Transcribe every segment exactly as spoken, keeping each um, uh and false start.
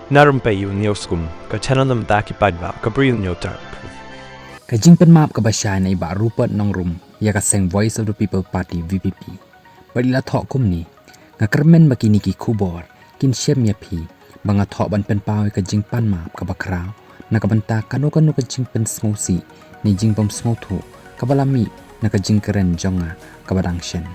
Na Rympei U Newsroom, ka channel na bynta ki paidbah ka Bri U Newsroom. Ka jingpynmap kaba shai na i Bah Rupert Nongrum ïa ka seng Voice of the People Party, V P P. Bad i la thoh kumne: Nga kyrmen ba kine ki khubor kin shem ïa phi ba nga thoh ban pynpaw ïa ka jingpynmap kaba khraw na ka bynta kano kano ka jingpynsngewsih ne jingbymsngewthuh kaba la mih na ka jingkren jong nga kaba dang shen.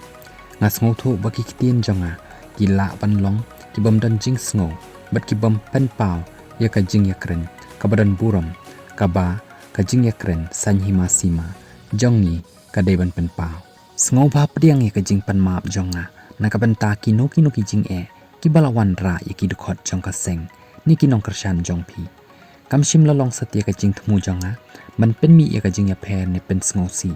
Nga sngewthuh ba ki ktien jong nga ki lah ban long ki bym don jingsngew bad ki bym pynpaw ïa ka jingïakren kaba don burom kaba ka jingïakren saiñ hima sima jong ngi ka dei ban pynpaw. Sngewbha pdiang ïa ka jingpynmap jong nga na ka bynta kino kino ki jingeh kiba la wanrah ïa ki dkhot jong ka seng ne ki nongkyrshan jong phi. Kam shym la long satia ka jingthmu jong nga ban pynmih ïa ka jingïapher ne pynsngewsih.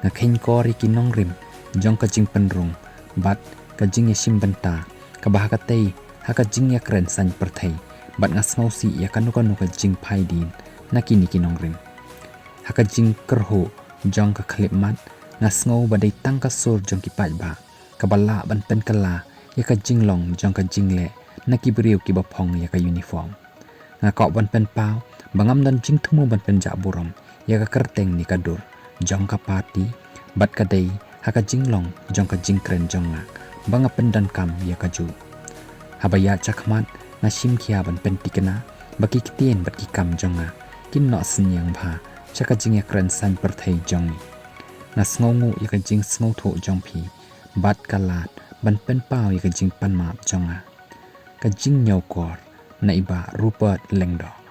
Nga kheiñkor ïa ki nongrim jong ka jingpynrung bad ka jingïashim bynta kaba ha katei ha ka jingïakren saiñ pyrthei, bad nga sngewsih ïa kano kano ka jingphaidien na kine ki nongrim. Ha ka jingkyrhuh jong ka khyllipmat, nga sngew ba dei tang ka sur jong ki paidbah kaba lah ban pynkylla ïa ka jinglong jong ka jingleh na ki briew kiba phong ïa ka uniform. Nga kwah ban pynpaw ba ngam don jingthmu ban pynjah burom ïa ka kyrteng ne ka dur jong ka party, bad ka dei ha ka jinglong jong ka jingkren jong nga ba nga pyndonkam ïa kajuh. Haba ïaid shakhmat, nga shimkhia ban pynthikna ba ki ktien bad ki kam jong nga kin noh synñiang bha sha ka jingïakren saiñ pyrthei jong ngi. Nga sngewnguh ïa ka jingsngewthuh jong phi bad ka lad ban pynpaw ïa ka jingpynmap jong nga. Ka jingñiewkor na i Bah Rupert Lyngdoh.